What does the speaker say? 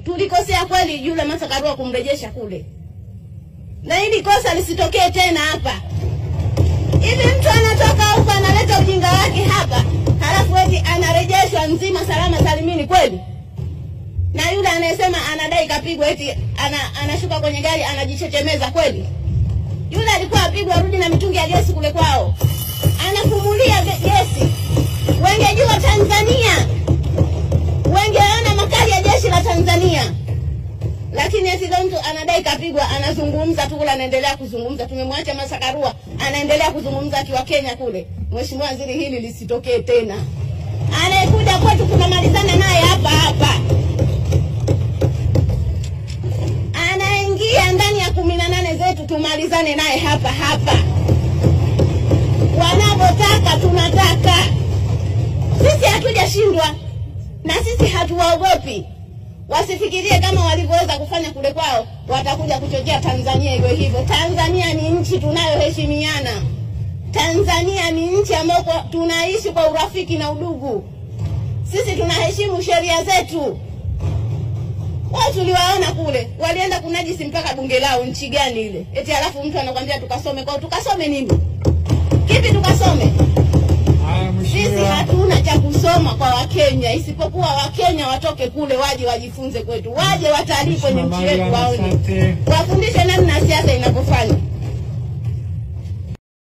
Tulikosea kweli yule Martha Karua kumrejesha kule, na hili kosa lisitokee tena hapa. Hivi mtu anatoka huko analeta ujinga wake hapa, halafu eti anarejeshwa mzima salama salimini kweli? Na yule anayesema anadai kapigwa eti anashuka kwenye gari anajichechemeza kweli? Yule alikuwa apigwa arudi na mitungi ya gesi kule kwao, anafumulia gesi. Wengejua Tanzania, wengeona makali ya jeshi la Tanzania. Lakini eti leo mtu anadai kapigwa, anazungumza tu kule, anaendelea kuzungumza. Tumemwacha Martha Karua anaendelea kuzungumza akiwa Kenya kule. Mheshimiwa Waziri, hili lisitokee tena. Anayekuja kwetu tunamalizana naye hapa hapa. Anaingia ndani ya 18 zetu tumalizane naye hapa hapa. Wanavyotaka tunataka. Sisi hatujashindwa na sisi hatuwaogopi. Wasifikirie kama walivyoweza kufanya kule kwao watakuja kuchochea Tanzania iwe hivyo. Tanzania ni nchi tunayoheshimiana. Tanzania ni nchi ambayo tunaishi kwa urafiki na udugu. Sisi tunaheshimu sheria zetu. Wao tuliwaona kule walienda kunajisi mpaka bunge lao, nchi gani ile? Eti halafu mtu anakuambia tukasome kwao. Tukasome nini? Kipi tukasome? Sisi hatuna cha kusoma kwa Wakenya, isipokuwa Wakenya watoke kule waje wajifunze kwetu, waje watalii kwenye nchi yetu waone, wafundishe namna siasa inavyofanywa.